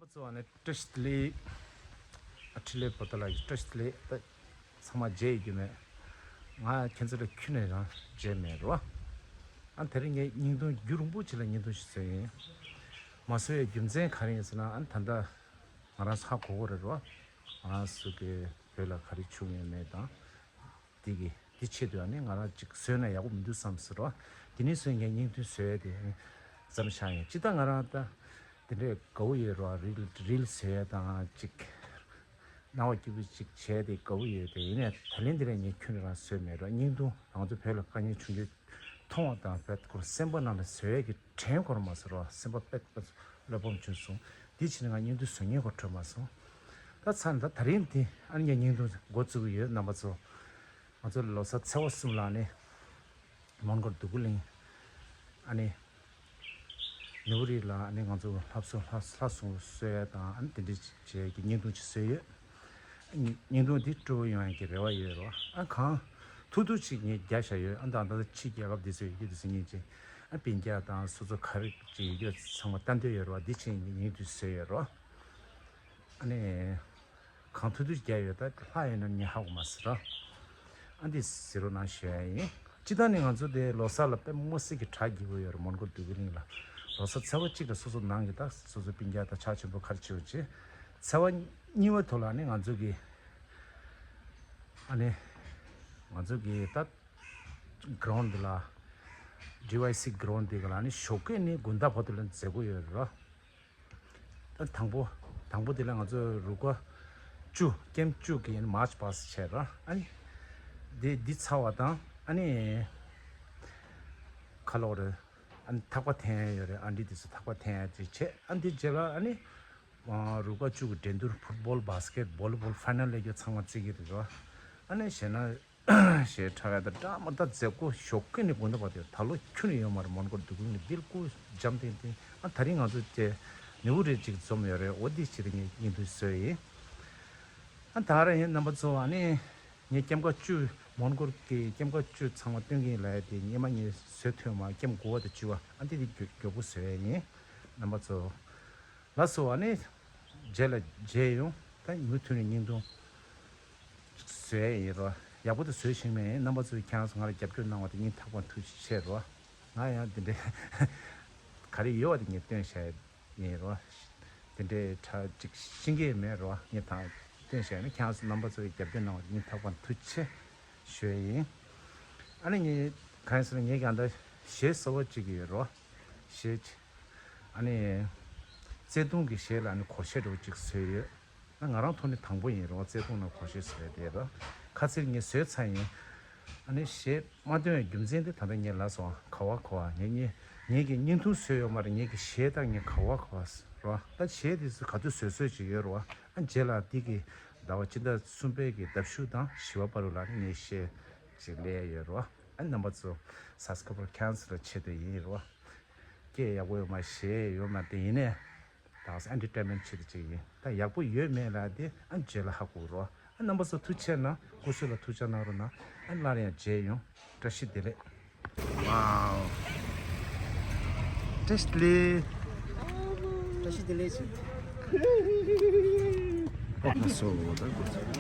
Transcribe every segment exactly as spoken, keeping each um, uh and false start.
གཙོ་བོ་ནི་བཀྲ་ཤིས་བདེ་ལེགས། ཨ་འཕྲིན་ལས་པོ་ཏཱ་ལ་ཡི་བཀྲ་ཤིས་བདེ་ལེགས། ད་ཚང་མ་མཇལ་ཡོད་རྒྱུ་མེད། ང་ཁྱེད་ཚོ་ལ་ཁྱོན་ནས་རང་མཇལ་མེད་རོ། ཨ་དེ་རིང་ངས་བརྙན་ཐུང་རྒྱུན་རིང་པོ་ཅིག་ལ་བརྙན་ཐུང་ཞིག་བཟོས་ཡིན། མ་བཟོས་ཡའི་རྒྱུ་མཚན་ག་རེ་ཡིན་ཟེར་ན། ཨ་ད་ལྟ་ང་རང་ཧ་གོ་གི་རེད་རོ། ང་རང་ཚོ་གི་བོད་ལ་ག་རེ་བྱུང་ཡོད་མེད་དང་། དེ་གི་དེ་ཆེད་དུ་ཨ་ནི་ང་རང་ཅིག་བཟོས་ན་ཡག་པོ་མི་འདུག་བསམ་ཟེར་རོ། དེ་ནས་བཟོས། ངས་བརྙན་ཐུང་བཟོས་ཡ་དེ་ཨ་ནི་མཚམས་བཞག་ཡིན། སྤྱིར་བཏང་ང་རང་ད་དེ་འདྲའི་དགའ་བོ་ཡོད་རོ། རིལ་རིལ་བཟོས་ཡ་དང་ཅིག་སྣང་བ་སྐྱིད་པོ་ཅིག་བྱས་ཏེ་དགའ་བོ་ཡོད་དེ། ཡིན་ནའི་ད་ལན་འདི་ལ་ངས་ཁྱོན་ནས་རང་བཟོས་མེད་རོ། བརྙན་ཐུང་ང་ཚོ་བོད་ལ་དཀའ་ངལ་བྱུང་རྒྱུ་མཐོང་བ་དང་བོད་ཁོ་རང་སེམས་པ་ནང་ལ་བཟོས་ཡ་གི་དྲན་འཁོར་མ་སོང་རོ། སེམས་པ་དཔེ་བློ་ཕམ་བྱུང་སོང་། དེ་བྱས་ནས་ང་བརྙན་ཐུང་བཟོ་མཁན་ཁོ་འཕྲོད་མ་སོང་། ད་ཚར་ད་ད་རིང་དེ་ཨ་ནི་ངས་བརྙན་ཐུང་འགོ་བཙུགས་ཀྱི་ཡོད། རྣམ་པ་ཚོ། ང་ཚོ་ལོ་གསར་ཚེས་པ་གསུམ་ལ་ཨ་ནི་མོན་གྷོ་འདོད་རྒུ་གླིང་ཨ་ནི་ནོར་བུ་རི་ལ་ཨ་ནི་ང་ཚོ་ལྷ་བསུ་ལྷ་ལྷ་སྲུང་གསོལ་ཡ་དང་ཨ་ནི་དེ་འདྲ་བྱས་ཀྱི་བརྙན་ཐུང་ཅིག་བཟོས་ཡོད། བརྙན་ཐུང་འདི་སྤྲོ་པོ་ཡོང་ཡག་གི་རེ་བ་ཡོད་རོ། ཨ་གང་ཐུབ་ཐུབ་ཅིག་ངས་རྒྱག་བཞག་ཡོད། ཨ་ད་ད་ལྟ་ཕྱི་རྒྱལ་ཁབ་འདི་ཚོ་ཡོད་རྒྱུ་དེ་ཚོ་ངས་ཅིག་ཨ་སྤུན་ཀྱག་དང་སོ་སོ་ག་རེ་ཅིག་ཡོད་རྒྱུ་ཚང་མ་ལྟ་འདོད་ཡོད་རོ། འདི་ཕྱིན་ངས་བརྙན་ཐུང་བཟོས་ཡོད་རོ། ཨ་ནི་གང་ཐུབ་ཐུབ་རྒྱག་ཡོད། ད་ལྷག་ཡོད་ན་ངས་ཧ་གོ་མ་སོང་རོ། ཨ་འདི་ཟེར་རོགས་གནང་ཞུ་ཡ་ཡིན། སྤྱིར་བཏང་ནི་ང་ཚོ་དེ་ལོ་གསར་ལ་དཔེ་མི་སྲིད་ཀྱི་གྲ་རྒྱས་པོ་ཡོད་རེད། མོན་གྷོ་འདོད་རྒུ་གླིང་ལ་ལོ་གསར་ཚེས་པ་གཅིག་ལ་སོ་སོ་ནང་གི་ད་སོ་སོ་སྤུན་ཀྱག་དང་ཕྱག་མཆོད་འབུལ་ག་རེ་བྱེད་འོ་བྱེད། ཚེས་པ་གཉིས་པ་ཐོག་ལ་ནི་ང་ཚོ་གི་ཨ་ནི་ང་ཚོ་གི་ད་གྷ་རོན་ཌི་ལ་ཌི་ཝའི་སི་གྷ་རོན་ཌི་གི་ལ་ནི་ཞོགས་ཀས་ནི་དགོང་དག་བར་དུ་ལ་མཛད་སྒོ་ཡོད་རེད་རོ། ད་དང་པོ་དང་པོ་དེ་ལ་ང་ཚོ་རུ་ཀ་བཅུ་ཀེམ་བཅུ་གི་མཱར་ཆི་པཱ་སི་བྱས་ར། ཨ་ནི་འདི་འདི་ཚར་བ་དང་ཨ་ནི་ཁ་ལོག་རེད། ཨ་ནི་ཐག་པ་འཐེན་ཡ་ཡོད་རེད། ཨ་འདི་དེ་ཚོ་ཐག་པ་འཐེན་ཡ་ཅིག་བྱས། ཨ་འདི་རྗེས་ལ་ཨ་ནི་རུ་ཀ་བཅུ་གི་འགྲན་བསྡུར་ཕུཊ་བོལ་བྷ་སི་ཀེཊ་བོ་ལི་བོལ་ཕའི་ནལ་ལས་རྒྱུ་ཚང་མ་བརྩི་གི་རེད་ར། ཨ་ནི་བྱས་ན། ཞེས་ཁྲ་ཡ་ད་འདྲ་མ་ད་མཛད་སྒོ་ཞོགས་ཀས་ནས་དགོང་དག་བར་དུ་ད་ལོ་ཁྱོན་ནས་ཡོད་མ་རེད། མོན་གྷོ་འདོད་རྒུ་གླིང་ནས་བིལ་ཀུལ་འཇམ་ཐིང་ཐིང་། ཨ་དེ་རིང་ང་ཚོ་དེ་ནེའུ་རེ་ཅིག་འཛོམས་ཡོད་རེད། འོ་འདི་ཕྱིར་ངས་བརྙན་ཐུང་བཟོས་ཡིན། ཨ་ད་ར་ཡིན་རྣམ་པ་ཚོ། ཨ་ནི་ངས་ཀེམ་ཀ་བཅུ་མོན་གྷོ་གི་ཀེམ་ཀ་བཅུ་ཚང་མ་སྟོན་གྱི་ཡིན་ལབ་ཡ་དེ་སྔོན་མ་ངས་བཟོས་ཐོན་མ། ཀེམ་དགུ་པ་དང་བཅུ་པ་ཨ་འདི་དེ་མགྱོགས་མགྱོགས་པོ་བཟོས་ཡ་ཡིན་རྣམ་པ་ཚོ། ལགས་སོ། ཨ་ནི་རྗེས་ལ་མཇལ་ཡོང་། ད་མུ་མཐུད་ནས་བརྙན་ཐུང་བཟོས་ཡིན་རོ། ཡག་པོ་དེ་བཟོས་ཤེས་མེད། རྣམ་པ་ཚོས་ཁྱེད་རང་ཚོ་ང་ལ་རྒྱབ་སྐྱོར་གནང་བ་དེ་སྙིང་ཐག་པ་ནས་ཐུགས་རྗེ་ཆེ་རོ། ང་ཡང་དེ་འདྲའི་ག་རེ་ཡོད་པ་དེ་ངས་སྟོན་བྱས་ཡིན་རོ། དེ་འདྲའི་གྲ་ཅིག་ཤེས་ཀྱི་མེད་རོ། ངས་ད་སྟོན་བྱས་ནས་ཁྱེད་རང་ཚོ་རྣམ་པ་ཚོས་རྒྱབ་སྐྱོར་གནང་བ་དེ་སྙིང་ཐག་པ་ནས་ཐུགས་རྗེ་ཆེ་ཞུ་ཡ་ཡིན། ཨ་ནི་ངས་གང་ཡིན་ཟེར་ན་ངས་ཀྱང་ད་གཞས་གསར་པ་ཅིག་ཡོད་རོ། གཞས་ཅིག་ཨ་ནི་བརྩེ་དུང་གི་གཞས་ལ་ཨ་ནི་སྒོར་གཞས་འདྲ་བོ་ཅིག་བཟོས་ཡོད། ང་རང་ཐོག་ནས་དང་པོ་ཡིན་རོ། བརྩེ་དུང་ལ་སྒོར་གཞས་བཟོས་དེ་རོ། ཁ་ཚིག་ངས་བཟོས་ཚར་ཡིན། ཨ་ནི་གཞས་མ་འདོན་པའི་རྒྱུ་མཚན་དེ་ད་ལྟ་ངས་ལབ་སོང་། ག་བ་ག་བ་ངས་ངས་ངས་ཀྱི་བརྙན་ཐུང་བཟོས་ཡོད་མ་རེད། ངས་ཀྱི་གཞས་ད་ངས་ག་བ་ག་བ་རོ། ད་གཞས་དེ་ཚོ་ག་དུས་བཟོས་བཟོས་ཅིག་ཡོད་རོ། ཨ་རྗེས་ལ་འདི་གི་ཟླ་བ་ཕྱི་ཟླ་གསུམ་པའི་གི་ཟླ་གཞུག་དང་བཞི་པ་བར་དུ་ལ་ངས་གཞས་ཅིག་ལས་ཡོད་རོ། ཨ་རྣམ་པ་ཚོ་སབ་སི་ཀ་རའིབ་ཁྱེད་རང་ཚོ་ལ་ཆེད་དུ་ཡིན་རོ། སྐད་ཡག་པོ་ཡོད་མ་གཞས་ཡོད་མ་དེ་ཡིན་ནས་ད་ཨེན་ཊར་ཊེན་མེན་ཊི་ཆེད་དུ་ཅིག་ཡིན། ད་ཡག་པོ་ཡོད་མེད་ལ་དེ་ཨ་རྗེས་ལ་ཧ་གོ་རོ། ཨ་རྣམ་པ་ཚོ་ཐུགས་རྗེ་ཆེ་གནང་། སྐུ་གཟུགས་ལ་ཐུགས་ཅག་གནང་རོགས་གནང་། ཨ་སླར་ཡང་མཇལ་ཡོང་། བཀྲ་ཤིས་བདེ་ལེགས། Wow. བཀྲ་ཤིས་བདེ་ལེགས། བཀྲ་ཤིས་བདེ་ལེགས་ཞུ། ཨ་སོ་ད་དགོས་ཚུལ།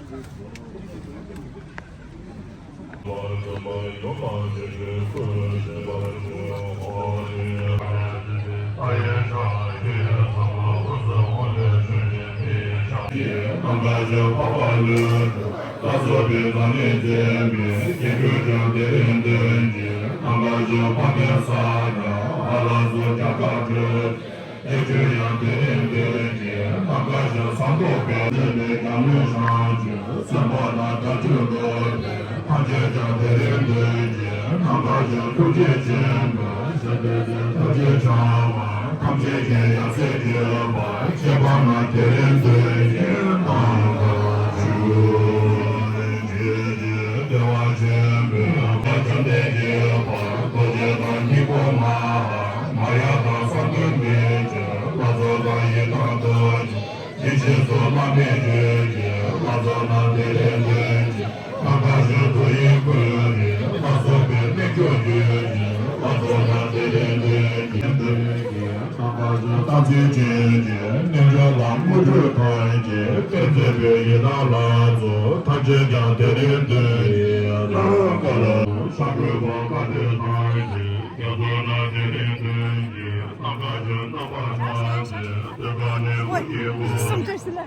རྟག་འཛིན་ཅན་གྱི་རྣལ་འབྱོར་ལ་དངོས་གྲུབ་ཐོབ་ཅིང་། བསྟན་འཛིན་པའི་ཡི་དམ་ལྷ་ཚོགས་ཐམས་ཅད་ཀྱང་དེ་རིང་འདུས་ཡི་ལ་ཀ་ལ་ཤ་འཁོན་པ་བཀའ་དྲིན་ཐམས་ཅད་རྒྱ་མཚོ་ན་དེ་རིང་འདུས་ཀྱི་རྣམ་དཀར་ཞིང་རྣམ་པར་སྣང་མཛད་དེ་ཀ་ནས་འུ་གི་བུ་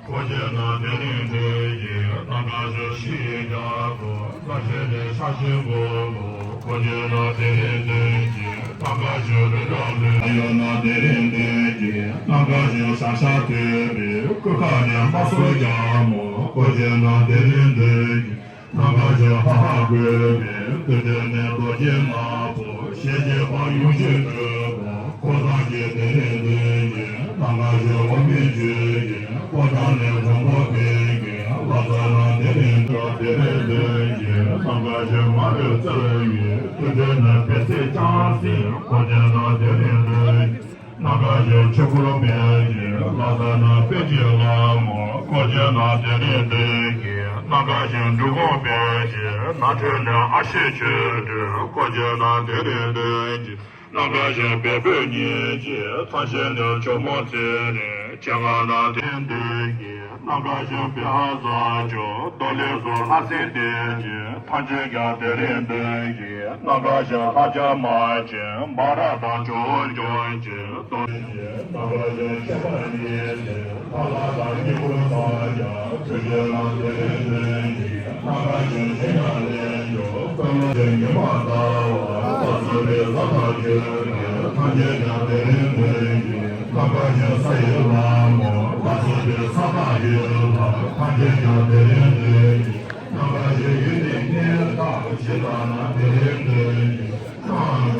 ཁོ་ཅན་ན་དེ་རིང་འདུས་ཀྱི་རྣམ་དཀར་ཞིང་ཤི་ཡི་རྒྱ་མཚོ་ས་ཆེན་ནས་ཤ་ཤིང་མགོན་པོ། ཁོ་ཆེན་ན་དེ་རིང་འདོན་གྱི་རྣམ་དཀར་ཞིང་རི་རབ་ལུས། ཡོད་ན་དེ་རིང་འདོན་གྱི་རྣམ་དཀར་ཞིང་ཤ་ཤ་ཐོད་པའི་སྐུ་ཁ་ནས་མ་སོ་རྒྱ་མོ། ཁོ་ཆེན་ན་དེ་རིང་འདོན་གྱི་རྣམ་དཀར་ཞིང་ཧ་ཧ་དགོད་པའི་སྐུ་དོན་ནས་རྡོ་རྗེ་ནག་པོ་ཞལ་གཅིག་པ་ཡུམ་ཆེན་སྤྲུལ་པ། ཁོ་ཚང་གི་དེ་རིང་འདོན་གྱི་རྣམ་དཀར་ཞིང་འོ་མའི་བཅུད་ཀྱི་ཕོ་བྲང་ནས་འབྱུང་པོ་འཕེལ་གྱི་ལྷ་ཚོགས་རྣམས་དེ་རིང་འདུས། དེ་རིང་འདོན་གྱི་རྣམ་དཀར་ཞིང་མ་ལུས་རྩེ་བའི་ཡུལ། དུས་མཐུན་ནས་བེ་ཚེ་ལྕམ་སྲིང་ཁོ་ཆེན་རྣམས་དེ་རིང་འདོན་གྱི་རྣམ་དཀར་ཞིང་ཆོས་སྐོར་འཕེལ་གྱི་ལྷ་ཚོགས་རྣམས་དཔལ་གྱི་ལྷ་མོ། ཁོ་ཆེན་རྣམས་དེ་རིང་འདོན་གྱི་རྣམ་དཀར་ཞིང་འབྲི་གུང་འཕེལ་གྱི་ནགས་ཁྲོད་ནས་ཨ་ཤེས་ཆོས་སྒྲོན། ཁོ་ཆེན་རྣམས་དེ་རིང་འདོན་གྱི་རྣམ་དཀར་ཞིང་བལ་པོའི་གཉེན་གཅིག་ཚངས་ཆེན་ནས་ཇོ་མོ་ཚེ་རིང་ཆེ་ང་རང་དེ་འདོན་གྱི་རྣམ་དཀར་ཞིང་བེ་ཧ་ཛ་ཇོ་རྡོ་ལེབ་སོགས་ལྷ་སྲིན་སྡེ་གཅིག་ཐམས་ཅད་ཀྱང་དེ་རིང་འདོན་གྱི་རྣམ་དཀར་ཞིང་ལྷ་ལྕམ་མ་ཆེན་འབའ་ར་དང་ཇོ་བོ་ལྗོངས་ཀྱི་རྡོ་ལེབ་རྣམ་དཀར་ཞིང་ཁྱད་པར་གཉིས་ཏེ། ལྷ་ལྷ་དང་དཀྱིལ་འཁོར་ཐམས་ཅད་ཆོས་ཀྱི་ལམ་དེ་ལས་འདོན་གྱི་རྣམ་དཀར་ཞིང་ཆེ་ཡང་ལས་མཆོག་དཔལ་ལྡན་ཉི་མ་ལྟ་བུ་ལ་སོགས་པའི་ས་དང་བཅུ་པའི་ཐམས་ཅད་ཀྱང་དེ་ལས་འདོན་གྱི་རྣམ་དཀར་ཞིང་ས་ཡི་ལྷ་མོ་ལ་སོགས་པའི་ས་དང་ཡི་ལྷ་ཐམས་ཅད་ཀྱང་དེ་ལས་འདོན་གྱི་རྣམ་དཀར་ཞིང་ཡུལ་ནི་གནས་དག་ཇི་ལྟ་ན་དེ་ལས་འདོན་གྱི། ཕྱོགས་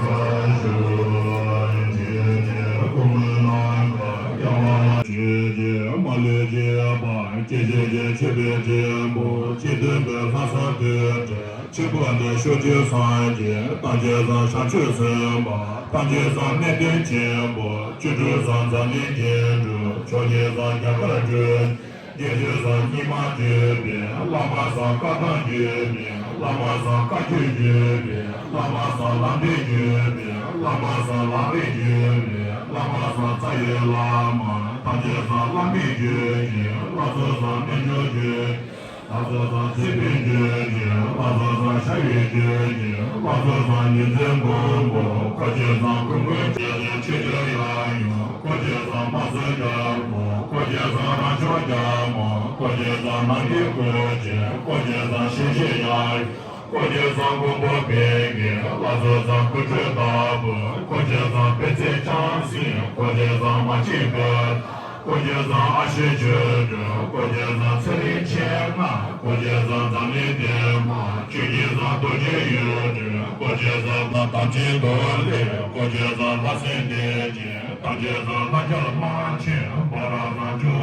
བཅུ་ཚང་ཉི་མ་བརྒྱུད་པའི་བླ་མ་བཟང་བཀའ་ཐང་བརྒྱུད་པའི་བླ་མ་བཟང་བཀའ་བརྒྱུད་བརྒྱུད་པའི་བླ་མ་བཟང་ལམ་འབྲས་བརྒྱུད་པའི་བླ་མ་བཟང་ལམ་རིམ་བརྒྱུད་པའི་བླ་མ་བཟང་རྩ་བའི་བླ་མ་ཐམས་ཅད་བཟང་བླ་མའི་བརྒྱུད་ཀྱི་བླ་མཚོ་བཟང་རྣལ་འབྱོར་བརྒྱུད། ལྷ་ཚོགས་བཟང་ཚེ་འཕེལ་རྒྱུད་ཀྱི། ལྷ་ཚོགས་བཟང་ཤ་བའི་རྒྱུད་ཀྱི། ལྷ་ཚོགས་བཟང་ཉི་ཚེ་མགོན་པོ། ཁོ་ཆེ་བཟང་ཀུན་མཁྱེན་ཆོས་རྒྱལ་ཡབ་ཡུམ། ཁོ་ཆེ་བཟང་དམག་ཟོར་རྒྱལ་པོ། ཁོ་ཆེ་བཟང་རང་ཕྱོགས་རྒྱལ་མོ། ཁོ་ཆེ་བཟང་ནམ་མཁའི་སྐུ་མཆེད། ཁོ་ཆེ་བཟང་ཞིང་གཤེགས་ཡབ་ཡུམ། ཁོ་ཆེ་བཟང་མགོན་པོ་འཕེལ་རྒྱལ། ལྷ་ཚོགས་བཟང་སྐུ་ཁྲུས་ལྟ་བུ། ཁོ་ཆེ་བཟང་བེ་ཚེ་ལྕམ་སྲིང་། ཁོ་ཆེ་བཟང་མ་ཆེན་དཔལ། ཀོ་ཇེ་བཟང་ཨ་ཤེ་ཆོས་སྒྲོན། ཀོ་ཇེ་བཟང་ཚེ་རིང་ཆེ་ང་། ཀོ་ཇེ་བཟང་འཛམ་གླིང་བདེ་མ། ཆོས་ཀྱི་བཟང་རྡོ་རྗེ་གཡུ་སྒྲོན། ཀོ་ཇེ་བཟང་དམ་ཅན་རྡོར་ལེགས། ཀོ་ཇེ་བཟང་ལྷ་སྲིན་སྡེ་བརྒྱད། ཐམས་ཅད་བཟང་ལྷ་རྒྱལ་དམག་ཆེན། འབའ་ར་བཟང་ཇོ་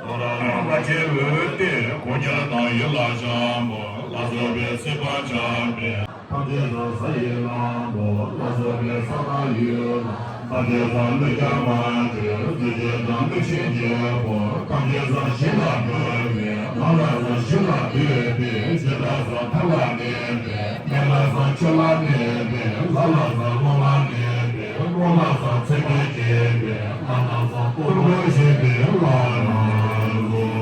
བོ་ཡོད། ལྷ་ཆེན་འོད་ལྡན། ཀོ་ཇེ་དང་ཡུལ་ལ་བྱམས་པ། ལ་སོགས་པའི་སྲིད་པ་ཆགས་པའི། ཐམས་ཅད་བཟང་ས་ཡི་ལམ་པོ། ལ་སོགས་པའི་ས་དང་ཡུལ་ལ། ཐམས་ཅད་བཟང་ཀླུ་རྒྱལ་མ་ཆེན། རྫུ་འཕྲུལ་དང་ཀླུ་ཆེན་རྒྱལ་པོ། ཐམས་ཅད་བཟང་ཞིང་ལ་འགྲོ་བའི། ལམ་ལ་བཟང་ཞིང་ལ་འདུས་པའི། ཆོས་ལ་བཟང་ཐབས་ལ་གནས་པའི། གནས་ལ་བཟང་ཆོས་ལ་གནས་པའི། ལ་ལ་བཟང་སློབ་ལ་གནས་པའི། སློབ་ལ་བཟང་ཚེ་འཕེལ་བྱེད་པའི། ལ་ལ་བཟང་སྤོ་རོགས་བྱེད་པའི་ལམ་ལ་འགྲོ།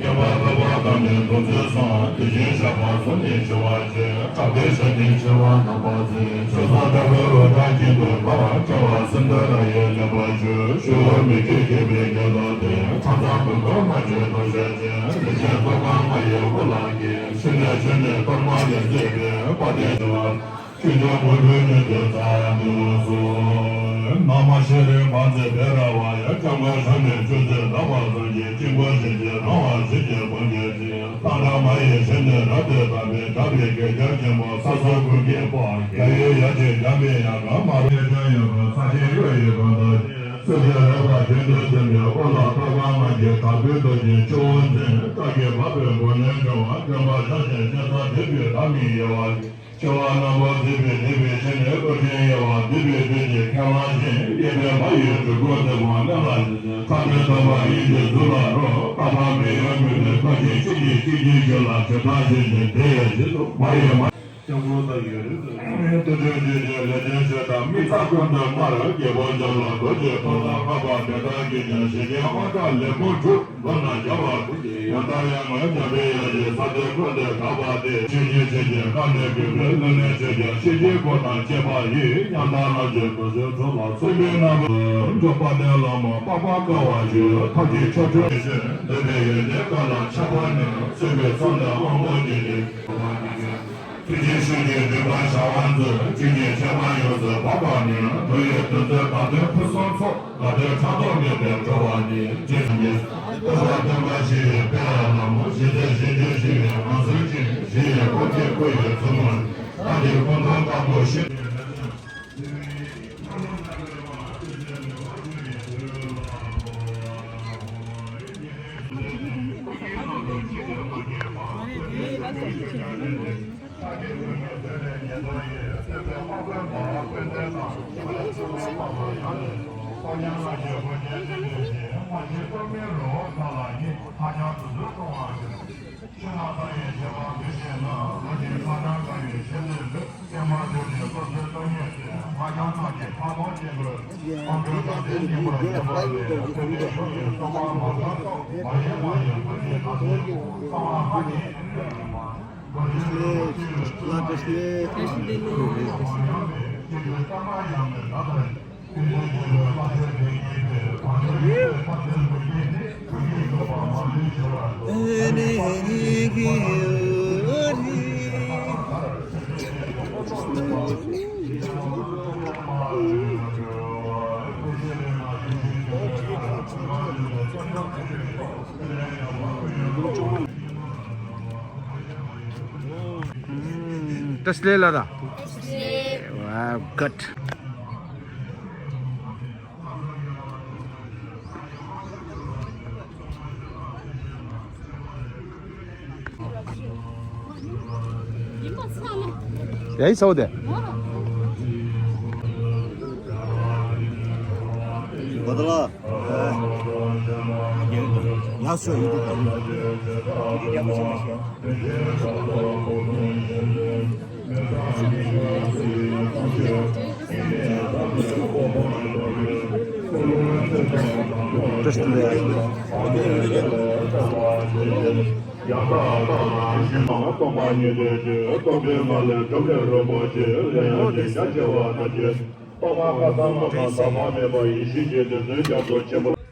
ཡོད་པ་ལྟ་བུ་གང་ནས་འདུ་འཛི་སོང་། དེ་བཞིན་གཤེགས་པ་གསུམ་ནི་འཆི་བ་ཞི། སྐྲག་པའི་ཞལ་ནི་འཆི་བ་རྣམ་པར་འཛིན། ཆོས་སོགས་ལྟ་བུའི་འོད་ལྡན་གྱི་མདུན་པར། སྐྱེ་བ་སྲིད་མཐའི་ལ་ཡི་ལེན་པར་ཞུ། ཞུ་བ་མི་བསྐྱོད་མཁྱེན་པའི་ངེས་ལུགས་དེ། ཕྲེང་ཚེགས་ཀུན་ཏུ་མ་བཅོས་ཐུགས་རྗེ་ཅན། ལས་ཅན་ཚོགས་པ་ལྔ་ཡི་དབུ་ལ་འགྱེལ། ཕྱི་ནས་ཕྱི་ནས་གཏོར་མ་ལས་མཛད་པའི་དཔལ་ལྡན་ཞི་བ། ཆོས་རྒྱལ་འཁོར་དང་ཉི་ཟླའི་མཚན་དུ་གསོལ། ན་མ་ཤྲཱི་མཛད་བེ་ར་ཝ་ཡ། སྐྱབས་མགོན་ཞབས་ནས་མཆོད་ཚེ་བདག་པ་སངས་རྒྱས། དཀྱིལ་འཁོར་བཞི་བཅུའི་རང་དབང་ཞི་བྱེད་དཔལ་གྱི་ཚེ། ལྷ་འདྲ་མ་ཡི་ཞལ་ནས་རབ་ཏུ་དག་པའི་གྲགས་པའི་གད་རྒྱངས་ཆེན་པོ། ས་སོགས་ཀུན་གྱི་དཔལ་དབང་རྒྱ་ཡི་ཡབ་ཆེན་འཇམ་པའི་དབྱངས་དང་མ་རུངས་ཀྱི་ཡང་ཡོད་པ། ས་ཆེན་གཡུ་ཡི་གང་དག་ཅན། སྲིད་ཞིའི་རོལ་པ་རྒྱུན་དུ་འཛིན་པའི་དབུ་ལ་ཐོད་པ་ལྔ་གྱི་དྲག་པོའི་གདུགས་ཅན་ཆུ་བོ་འཛིན། སྐྲག་གི་བབ་པའི་མགོ་ནས་འགྲོ་བ་སྟོན་པ་ཕྱག་ཆེན་སྤྱན་རས་གཟིགས་པའི་བདག་མེད་དབྱེ་བ། ཆེ་བ་རྣམ་པར་གཟིགས་པའི་ནུས་པའི་ཞལ་ནས། ཨོ་རྒྱན་དབྱེ་བ་འདུས་པའི་དོན་གྱི་ཁས་བླངས་ཤིང་། དབྱེ་བས་མ་ཡི་སྤྲུལ་སྐུ་འདི་མོ་གནས་ལ་ཕྱག་ཆེན་སྟོན་པ་དབྱིངས་ཀྱི་གཙུག་ལག་རོ། བསྐལ་པ་མི་ཡོང་མུན་པའི་མཐའ་བཞིན་གཤིན་རྗེའི་གཤེད་ཀྱི་རྒྱུད་ལ་ཇི་ལྟར་བཞེད་ཅིང་དེ་ཡི་རྗེས་སུ་མ་ཡི་མ། སྐྱབས་མགོན་དང་ཡོད་རིགས་སུ། དུར་ཁྲོད་ཆོས་ཀྱི་ལས་ཅན་ཆོས་དང་དམིགས་བསལ་ཀུན་ཏུ་སྨྲ། རྒྱལ་པོ་འཇམ་ལ་རྡོ་རྗེ་ཐོབ་ལ་བསྔགས་པ་དེ་དག་གིས་ཀྱང་ཞེ་བརྒྱའི་དབང་དྲག་ལེགས་པོར་གྲུབ། མདོར་ན་རྒྱལ་བ་ཀུན་གྱི་ཡང་དག་ཡར་ངོའི་འཇམ་པའི་དབྱངས་ཀྱིས་ས་མཐོའི་ཀུན་ཏུ་གྲགས་པ་སྟེ། ཆོས་ཀྱི་ཆེ་ཆུང་བཀའ་ནས་བཀོད་པའི་གླུ་ལེན་ཆོས་ཀྱང་ཤེས་བྱའི་སྒོ་དང་བཅས་པ་ཡིས། ཉམས་དང་རྣམ་འབྱེད་ཀུན་གསལ་ཁྲོད་ལ་སོགས་པའི་རྣམ་པར་འཇོག་པ་དེ་ལ་མོ་པགས་པ་དཀར་བ་ཞུ། ཐབས་ཀྱི་ཆོ་འཕྲུལ་ཞིག་འདོད་པའི་ཡོན་ཏན་ཀུན་ལ་ཆགས་པ་ནི། གསོན་པོའི་མཚམས་དང་དབང་པོ་ཉིད་ནི། ཐུགས་རྗེ་ཆོས་ཀྱི་སྒྲིབ་པ་བྱང་བར་མཛོད། ཆོས་ཉིད་ཆེན་པོ་ཡོངས་སུ་འཕགས་པ་ནི། མཐོ་བའི་དོན་མཛད་དགའ་སྟོན་ཕུན་སུམ་ཚོགས། དགའ་སྟོན་ཕྲག་དོག་མེད་པའི་འགྲོ་བ་ནི། རྗེ་བཙུན་གྱི་སྟོན་པ་སྟོན་པ་ཞི་བའི་དཔལ་ལ་མོ། ཞི་བདེ་ཞི་བཅུ་ཞི་བའི་ངང་ཚུལ་ཅན། ཞི་ཡི་སྐུ་སྟེ་སྐུ་ཡི་མཚོ་སྔོན། ལྷ་འདྲེ་སྐུ་མདོག་དཀར་པོ་ཞི། Tesla la da. Wow, good. ཡ་ཡི་ཚ་བོ་དེ། ཡང་དག་ལྟ་ན་ཞིང་ནང་སྟོང་པ་ཉིད་དེ་ཆོས་སྟོང་པའི་ངང་ལས་གྲུབ་པའི་རིན་པོ་ཆེ། ལས་ཡང་ཅན་རྒྱ་ཆེ་བ་རྣམས་ཀྱི་རྟོག་པ་ཁ་ཚང་མ་གང་ཟག་མ་མེད་པ་ཡེ་ཤེས་ཀྱི་དོན་དོན་རྒྱ་མཚོ་ཆེན་པོ།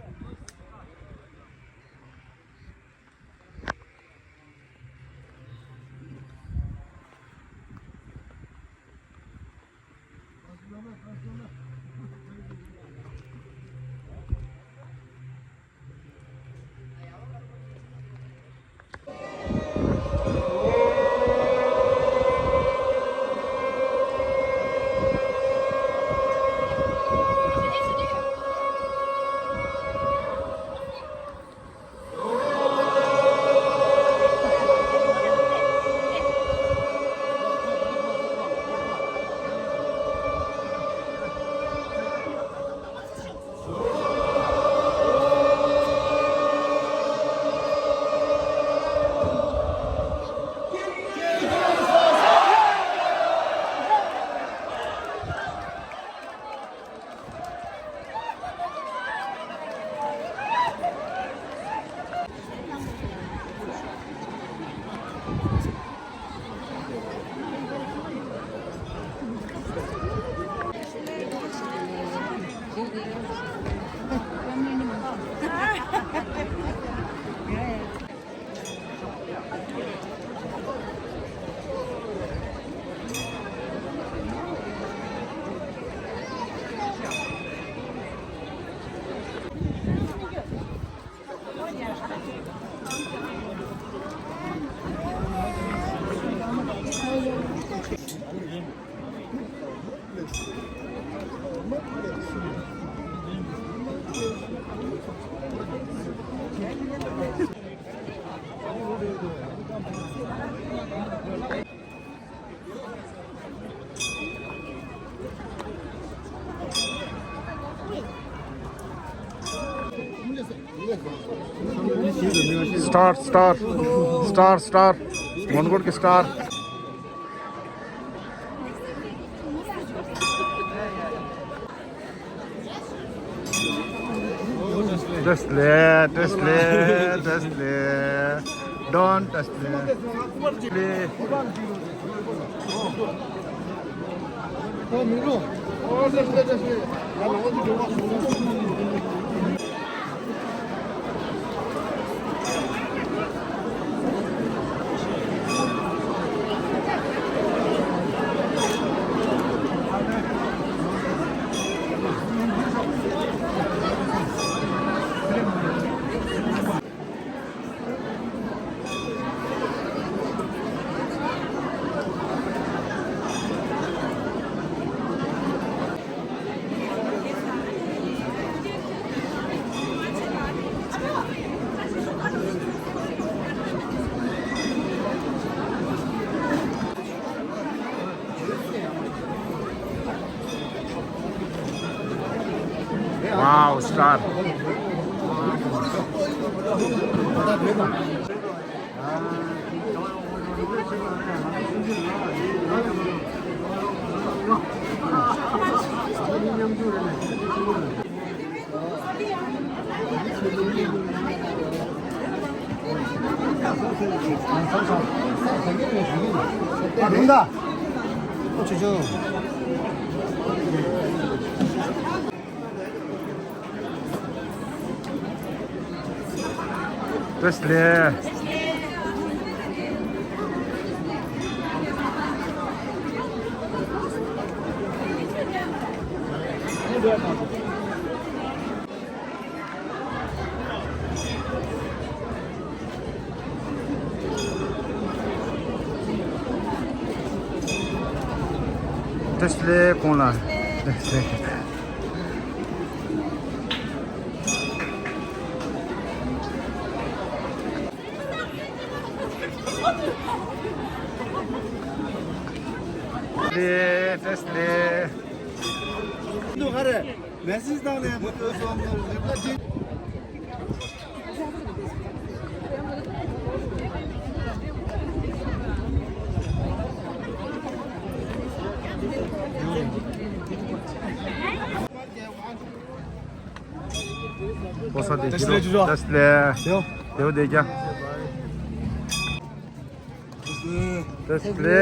Star, star, star, star. Mongol ke star. Tesla, Tesla, Tesla. Don't Tesla. Wow, star. Tesla. Tesla གོང་ལ། ལེ། ཏེས་ལེ། འདུག་ག་རེ། མེ་སེ་ཇི་བཏང་ནས་མུ་མཐུད་སོང་རིབ་ལ་ཅིག་ཕོ་ས་དེ་ཏེས་ལེ་ཇུ་ཇོ། ཏེས་ལེ། དེའོ། དེའོ་དེ་རྒྱ། ཏེས་ལེ།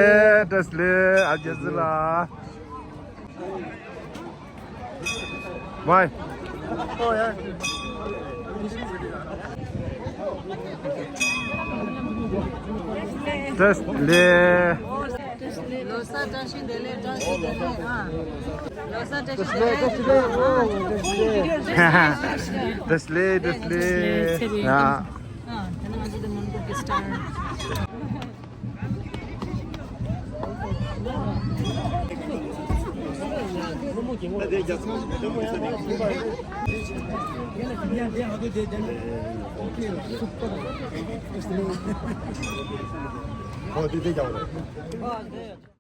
ཏེས་ལེ། ཨ་རྒྱ་ཟི་ལ། ཝའི། ཏེས་ལེ། ལོ་གསར་བཀྲ་ཤིས་བདེ་ལེགས། བཀྲ་ཤིས་བདེ་ལེགས། ཨ། ལོ་གསར་བཀྲ་ཤིས་བདེ་ལེགས། ཏེས་ལེ། ཏེས་ལེ། ཡ། ཨ། ད་ནི་ང་ཚོ་དེ་མོན་གྷོ་གི་སི་ཊར། ཨོ་དེ་དེ་རྒྱག་རེད།